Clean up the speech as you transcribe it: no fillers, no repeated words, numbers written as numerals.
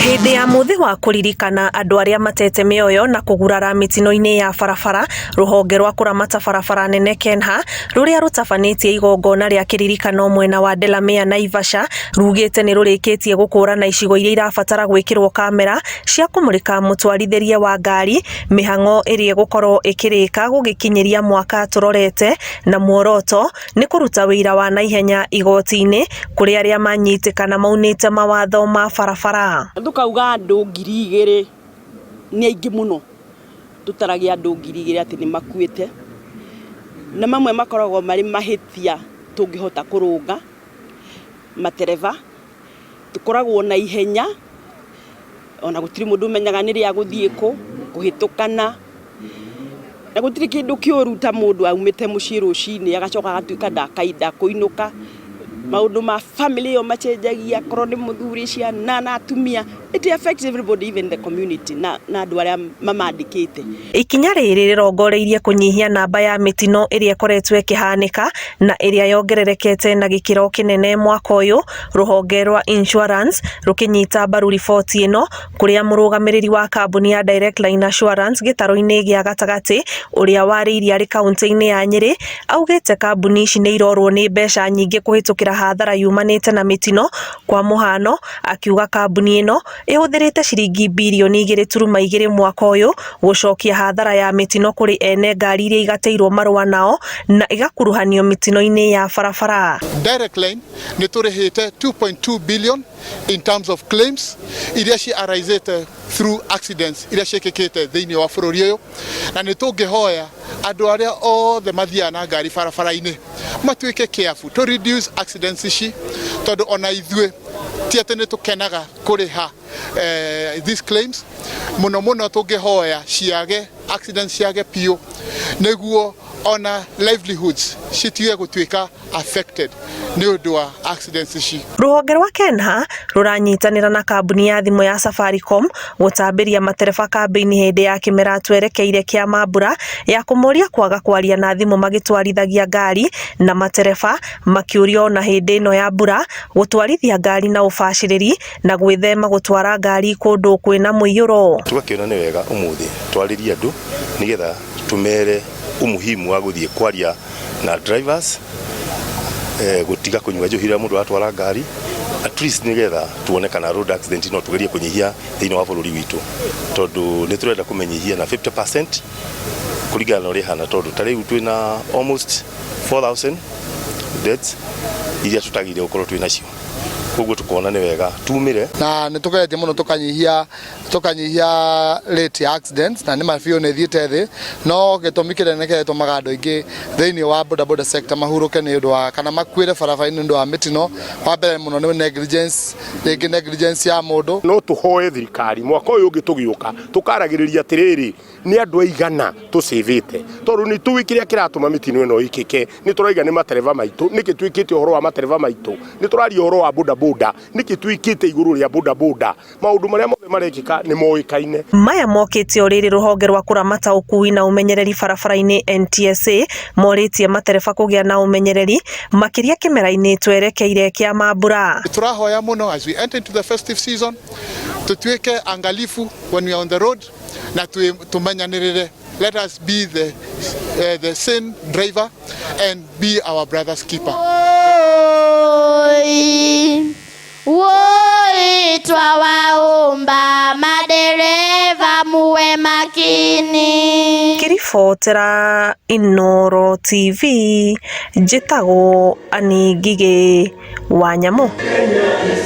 Hĩndĩ ya mũthĩ wa kũririkana andũ arĩa matete mĩoyo na kũgurara mĩtino-inĩ ya barabara, rũhonge rwa kũramata barabara nene KENHA rũrĩa rũtabanĩtie igongona rĩa kĩririkano mwena wa Delamere Naivasha rugĩte nĩ rũrĩkĩtie gũkũrana icigo iria irabatara gwĩkĩrwo kamera cia kũmũrĩka mũtwarithĩrie wa ngari, mĩhang'o ĩrĩa ĩgũkorwo ĩkĩrĩka gũgĩkinyĩria mwaka tũrorete na muoroto nĩ kũruta ũira wa naihenya igoti-inĩ kũrĩ arĩa manyitĩkana maunĩte mawatho ma barabara. Tũkauga andũ 2000 nĩ aingĩ mũno, tũtaragia andũ 2000 atĩ nĩ makuĩte, na mamwe makoragwo marĩ mahĩtia tũngĩhota kũrũnga matereba, tũkoragwo na ihenya ona gũtirĩ mũndũ ũmenyaga nĩ rĩa gũthiĩ kũ, kũhĩtũkana, na gũtirĩ kĩndũ kĩũru ta mũndũ aumĩte mũciĩ rũcinĩ agacoka agatuĩka ndakũinũka. Maũndũ ma family ĩyo macenjagia, akorwo nĩ mũthuri, ciana na atumia, it affects everybody, even the community na andũ arĩa mamandĩkĩte. Ikinya rĩrĩ rĩrongoreirie kũnyihia namba ya mĩtino ĩrĩa ĩkoretwo ĩkĩhanĩka na ĩrĩa yongererekete na gĩkĩro kĩnene mwaka ũyũ, rũhonge rwa insurance rũkĩnyita mbaru riboti ĩno kũrĩa mũrũgamĩrĩri wa kambuni ya Direct Line Assurance gĩtarũ-inĩ gĩa gatagatĩ ũrĩa warĩirie arĩ kaunti-inĩ ya Nyĩrĩ augĩte kambuni ici nĩ irorwo nĩ mbeca nyingĩ kũhĩtũkĩra hathara yumanĩte na mĩtino. Kwa mũhano akiuga kambuni ĩno ĩhũthĩrĩte ciringi birioni 2.2 mwaka ũyũ gũcokia hathara ya mĩtino kũrĩ ene ngari iria igatĩirwo marũa nao na igakuruhanio mĩtino-inĩ ya barabara. Direct Line nĩ tũrĩhĩte 2.2 billion in terms of claims iria ci arisĩte through accidents iria ciĩkĩkĩte thĩinĩ wa bũrũri ũyũ, na nĩ tũngĩhoya andũ arĩa othe mathiaga na ngari barabara-inĩ matuĩke careful to reduce accidents ici, tondũ ona ithuĩ ti atĩ nĩ tũkenaga kũrĩha these claims. Mũno mũno tũngĩhoya ciage accidents ciage biũ nĩguo ona livelihoods citige gũtuĩka affected nĩ ũndũ wa accidents ici. Rũhonge rwa KENHA rũranyitanĩra na kambuni ya thimũ ya Safaricom gũtambĩria matereba kambĩini hĩndĩ ya kĩmera twerekeire kĩa mambura ya kũmoria kwaga kwaria na thimũ magĩtwarithagia ngari, na matereba makĩũrio ona hĩndĩ ĩno ya mbura gũtwarithia ngari na ũbacĩrĩri na gwĩthema gũtwara ngari kũndũ kwĩna mũiyũro. Tũgakĩona nĩ wega ũmũthĩ twarĩrie andũ nĩgetha tũmere umuhimu wa gũthiĩ kwaria na drivers, gũtiga kũnyua njohi rĩrĩa mũndũ aratwara ngari, at least nĩgetha tuone kana road accident no tugerie kũnyihia thĩinĩ wa bũrũri witũ, tondũ nĩ tũrenda kũmenyihia na 50% kũringana na ũrĩa ĩhana, tondũ ta rĩu twĩna almost 4000 deaths iria tũtagĩrĩire gũkorwo twĩ nacio, koguo tukona nĩ wega tumire. Na nĩ tũgeretie mũno tũkanyihia rate ya accidents, na nĩ ma biũ nĩ ĩthiĩte thĩ, no gĩtũmi kĩnene kĩrĩa gĩtũmaga andũ aingĩ thĩinĩ wa boda boda sector mahurũke nĩ ũndũ wa kana makuĩre barabara-inĩ nĩ ũndũ wa mĩtino, wa mbere mũno nĩ negligence, rĩngĩ negligence ya mũndũ. No tũhoe thirikari mwaka ũyũ ũngĩ tũgĩũka tũkaragĩrĩria atĩrĩrĩ, nĩ andũ aigana tũcĩvĩte, tondũ nĩ tũĩ kĩrĩa kĩratũma mĩtino ĩno ĩkĩke. Nĩ tũraiga nĩ matereba maitũ. Nĩkĩ twĩkĩte ũhoro wa matereba maitũ? Nĩ tũraria ũhoro wa boda boda. Nĩkĩ twĩkĩte igũrũ rĩa boda boda? Maũndũ marĩa mothe marekĩka nĩ moĩkaine. Maya mokĩte o rĩrĩ rũhonge rwa kũramata ũkui na ũmenyereri barabara-inĩ NTSA morĩtie matereba kũgĩa na ũmenyereri makĩria kĩmera-inĩ twerekeire kĩa mambura. Tũrahoya mũno as we enter into the festive season tutuĩke angalifu when we are on the road na tumenyanĩrĩre. Let us be the same driver and be our brother's keeper. Woi, twawaomba madereva muwe makini. Ngĩribotera Inooro TV, njĩtagwo Annie Ngigĩ wa Nyamũ. Kenya.